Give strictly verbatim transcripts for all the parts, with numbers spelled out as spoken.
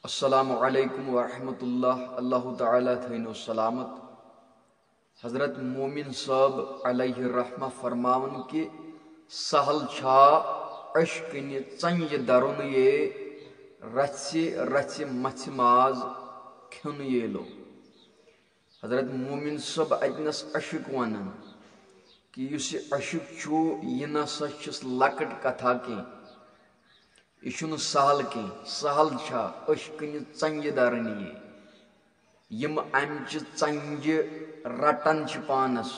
السلام علیکم ورحمۃ اللہ، اللہ تعالیٰ تھٲینو سلامت۔ حضرت مومن صٲب علیہ الرحمہ فرماوان کہ سہل چھا عشقٕنہِ ژنجہِ درُن یے، رژھِ رژھِ مژھِ ماز کھیوٚن یے لو۔ حضرت مومن صٲب اتنس عشق ونان کہ یُس یہِ عشق چھُ، یہِ نسا چھُس لۄکٕٹ کتھا کینٛہہ، یہِ چھُنہٕ سہل کینٛہہ۔ سہل چھا عشقٕنہِ ژنجہِ درٕنۍ یہِ؟ یِم امہِ چہِ ژنجہِ رٹان چھِ پانس،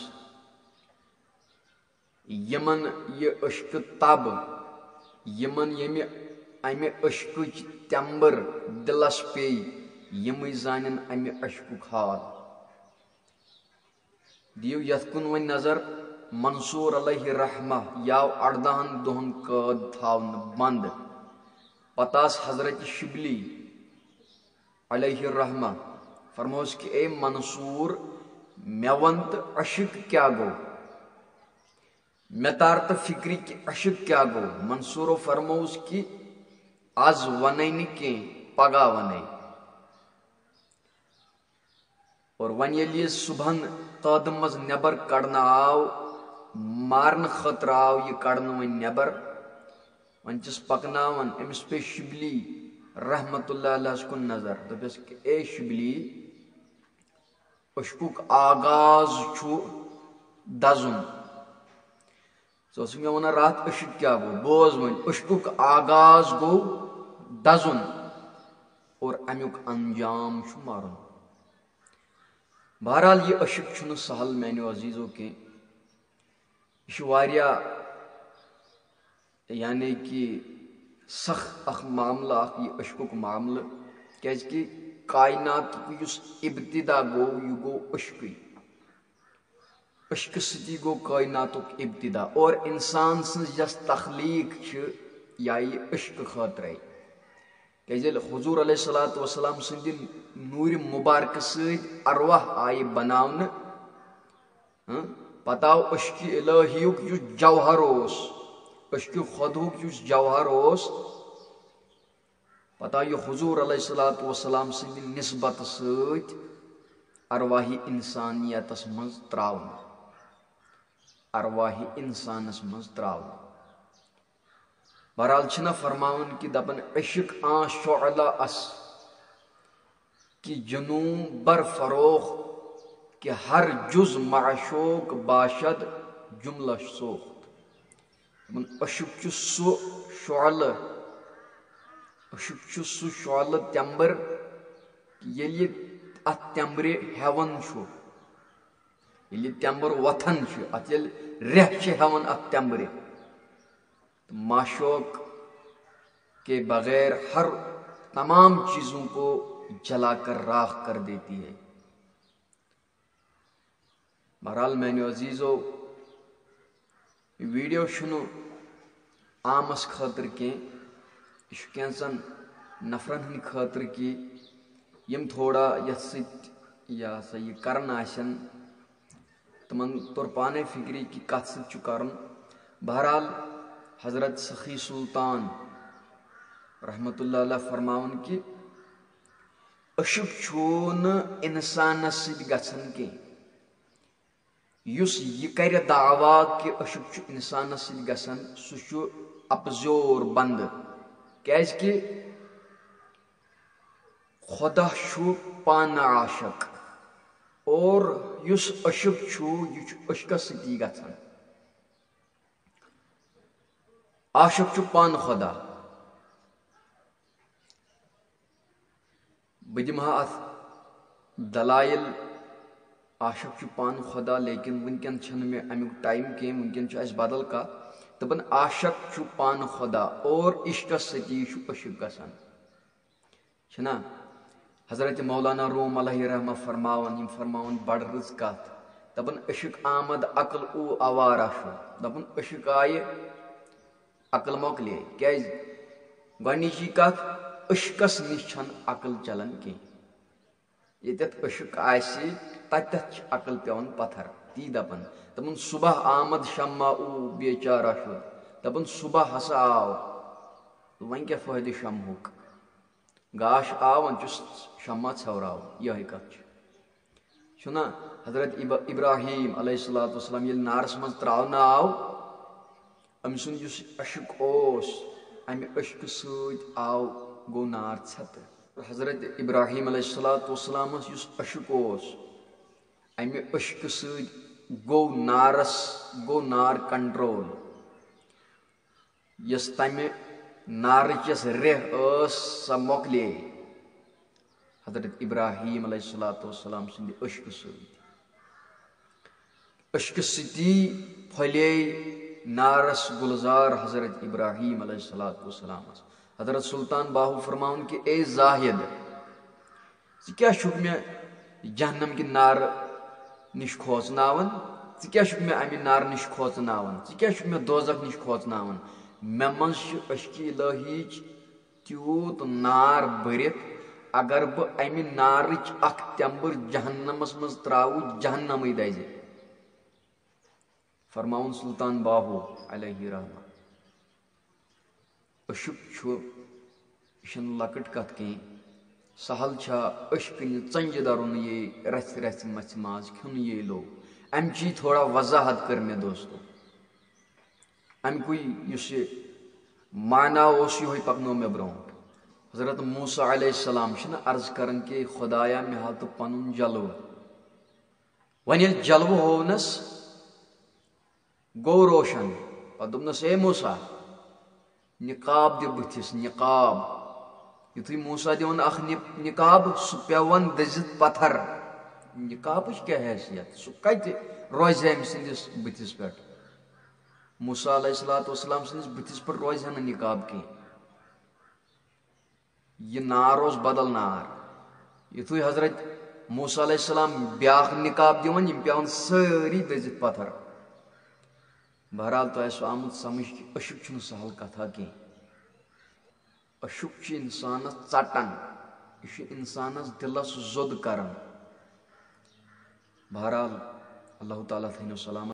یِمن یہِ عشقہٕ تب، یِمن ییٚمہِ امہِ عشقٕچ تٮ۪مبٕر دِلس پیٚیہِ، یِمٕے زانن امہِ عشقُک حال۔ دِیِو یتھ کُن وۄنۍ نظر۔ منصور علیہ رحمہ یاو اردہن دۄہن قٲد تھاونہٕ بند۔ پتہٕ آس حضرت شبلی علیہ الرحمہ فرموس کہ اے منصور، مےٚ وَن تہٕ عشق کیٛاہ گوٚو؟ مےٚ تار تہٕ فکرِ کہ عشق کیٛاہ گوٚو؟ منصورو فرموس کہ از وَنے نہٕ کینٛہہ، پگاہ وَنے۔ اور وۄنۍ ییٚلہِ یہِ صُبحن قٲدٕ منٛز نٮ۪بر کڑنہٕ آو، مارنہٕ خٲطرٕ آو یہِ کڑنہٕ وۄنۍ نٮ۪بر، وۄنۍ چھِس پکناوان، أمِس پیٚیہِ شبلی رحمتہ اللہ علیہس کُن نظر۔ دوٚپٮ۪س کہ اے شبلی، عشقُک آغاز چھُ دزُن۔ ژٕ اوسُکھ مےٚ وَنان راتھ عشق کیٛاہ گوٚو؟ بوز وۄنۍ، عشقُک آغاز گوٚو دزُن اور اَمیُک انجام چھُ مَرُن۔ بہرحال، یہِ عشق چھُنہٕ سہل میٛانیو عزیٖزو کینٛہہ۔ یہِ چھُ واریاہ، یعنی کہِ سخ اکھ معاملہٕ اکھ، یہِ عشقُک معاملہٕ، کیٛازِ کہِ کائناتُک یُس ابتدا گوٚو، یہِ گوٚو عشقٕے۔ عشقہٕ سۭتی گوٚو کائناتُک ابتدا، اور انسان سٕنٛز یۄس تخلیٖق چھِ، یہِ آیہِ عشقہٕ خٲطرَے۔ کیٛازِ ییٚلہِ حضور علیہ الصلوۃ والسلام سٕنٛدِ نوٗرِ مُبارکہٕ سۭتۍ ارواح آیہِ بناونہٕ، ہاں، پتہٕ آو عشقِ الٰہیُک یُس جوہر اوس، عشقِ خۄدہُک یُس جوہر اوس، پتہٕ آو یہِ حضور علیہ الصلوۃ والسلام سٕنٛدِ نسبتہٕ سۭتۍ ارواحِ انسانیتس منٛز تراونہٕ، ارواحِ انسانس منٛز تراونہٕ۔ بہرحال، چھِنہ فرماوان کہِ دپان، عشق آں شعلہ اس کہ جنوں بر فروخت، کہ ہر جز معشوق باشد جملہ سوخت۔ دپان، عشق چھُ سُہ شعلہٕ، عشق چھُ سُہ شعلہٕ تٮ۪مبٕر، ییٚلہِ اتھ تٮ۪مبرِ ہٮ۪وان چھُ، ییٚلہِ تٮ۪مبٕر وۄتھان چھُ، اتھ ییٚلہِ ریٚہہ چھِ ہٮ۪وان اتھ تٮ۪مبرِ، تو معشوق کے بغیر ہر تمام چیزوں کو جلا کر راکھ کر دیتی ہے۔ بہرحال میانیو عزیزو، یہ ویڈیو چھُنہٕ عامس خٲطرٕ کینٛہہ، یہِ چھُ کینٛژن نفرن ہٕنٛدِ خٲطرٕ کہِ یِم تھوڑا یتھ سۭتۍ، یہِ ہسا یہِ کران آسن، تِمن توٚر پانے فکرِ کہِ کتھ سۭتۍ چھُ کرُن۔ بہرحال، حضرت سخی سلطان رحمتہ اللہ علیہ فرماوان کہِ عشق چھُنہٕ انسانس سۭتۍ گژھان کینٛہہ۔ یُس یہِ کرِ دعویٰ کہِ عشق چھُ انسانس سۭتۍ گژھان، سُہ چھُ اپزیور بندٕ، کیازِ کہِ خدا چھُ پانہٕ عاشق، اور یُس عشق چھُ، یہِ چھُ عشقس سۭتی گژھان۔ عاشق چھُ پانہٕ خدا۔ بہٕ دِمہٕ ہا اتھ دلائل، عاشق چھُ پانہٕ خدا، لیکن وٕنکیٚن چھنہٕ مےٚ امیُک ٹائم کینٛہہ، وٕنکیٚن چھُ اسہِ بدل کانٛہہ۔ دپان، عاشق چھُ پانہٕ خدا اور عشقس سۭتی چھُ عشق گژھان۔ چھنا؟ حضرت مولانا روم علیہ رحمہ فرماوان، یِم فرماوان بڑٕ رٕژ کتھ۔ دپان، عشق آمد عقل او آوارہ چھُ۔ دپان، عشق آیہِ، عقل مۄکلے۔ کیازِ؟ گۄڈنِچی کتھ، عشقس نِش چھنہٕ عقل چلان کینٛہہ۔ ییٚتٮ۪تھ عشق آسہِ، تتٮ۪تھ چھِ عقل پٮ۪وان پتھر۔ تی دپان۔ دپان، صبح آمد شمع او بیچارہ چھُ۔ دپان، صبح ہسا آو، وۄنۍ کیٛاہ فٲیدٕ شمہُک؟ گاش آو، وۄنۍ چھُس شمع ژھٮ۪وراوُن، یِہوٚے کَتھ چھِ۔ چھُنہ حضرت ابراہیم علیہ الصلوۃ والسلام ییٚلہِ نارَس منٛز ترٛاونہٕ آو، أمۍ سُنٛد یُس عشق اوس، اَمہِ عشقہٕ سۭتۍ آو، گوٚو نار ژھٮ۪تہٕ۔ حضرت ابراہیم علیہ الصلوۃ والسلامَس یُس عشق اوس، اَمہِ عشقہٕ سۭتۍ گوٚو نارَس، گوٚو نار کنٹرول۔ یۄس تَمہِ نارٕچ یۄس ریٚہہ ٲس، سۄ مۄکلے حضرت ابراہیم علیہ الصلوۃ والسلام سٕنٛدِ عشقہٕ سۭتۍ۔ عشقہٕ سۭتی پھۄلے نارس گُلزار حضرت ابراہیم علیہ الصلوۃ والسلامس۔ حضرت سلطان باہو فرماوُن کہ اے زاہد، ژٕ کیٛاہ چھُکھ مےٚ جہنم کہِ نارٕ نِش کھوژناوان؟ ژٕ کیٛاہ چھُکھ مےٚ امہِ نارٕ نِش کھوژناوان؟ ژٕ کیٛاہ چھُکھ مےٚ دوزخ نِش کھوژناوان؟ مےٚ منٛز چھِ عشقِ الہیچ تیوٗت نار بٔرِتھ، اگر بہٕ امہِ نارٕچ اکھ تٮ۪مبٕر جہنمس منٛز تراوٕ، جہنمٕے دزِ۔ فرماوُن سلطان باہو علیہ رحمہ۔ عشق چھُ، یہِ چھَنہٕ لۄکٕٹ کتھ کینٛہہ۔ سہل چھا عشقٕنہِ ژنجہِ درُن یے رژھِ رژھِ مژھِ ماز کھیوٚن یے لوٚگ؟ امچی تھوڑا وضاحت کٔر مےٚ دوستو۔ امکُے یُس یہِ معنی اوس، یِہوٚے پکنو مےٚ برونٛٹھ۔ حضرت موسیٰ علیہ السلام چھِنہٕ عرض کران کہ خدایا، مےٚ ہاو تہٕ پنُن جلوٕ۔ وۄنۍ ییٚلہِ جلوٕ ہوونس، گوٚو روشن۔ پتہٕ دوٚپنس، اے موسیٰ، نقاب دِ بٕتھِس، نقاب۔ یُتھُے موسیٰ دِوان اکھ نِ-، نقاب، سُہ پیوان دٔزِتھ پتھر۔ نقابٕچ کیٛاہ حیثیت؟ سُہ کتہِ روزِ أمۍ سٕنٛدِس بٕتھِس پٮ۪ٹھ؟ موسیٰ علیہ الصلوۃ والسلام سٕنٛدِس بٕتھِس پٮ۪ٹھ روزِ ہا نہٕ نقاب کینٛہہ۔ یہِ نار اوس بدل نار۔ یُتھُے حضرت موسیٰ علیہ السلام بیٛاکھ نقاب دِوان، یِم پیوان سٲری دٔزِتھ پتھر۔ بہرحال، تۄہہِ آسِوٕ آمُت سمجھ کہِ عشق چھُنہٕ سہل کتھا کینٛہہ۔ عشق چھُ انسانس ژٹان، یہِ چھُ انسانس دِلس زوٚد کران۔ بہرحال، اللہ تعالیٰ تھٲینو سلامت۔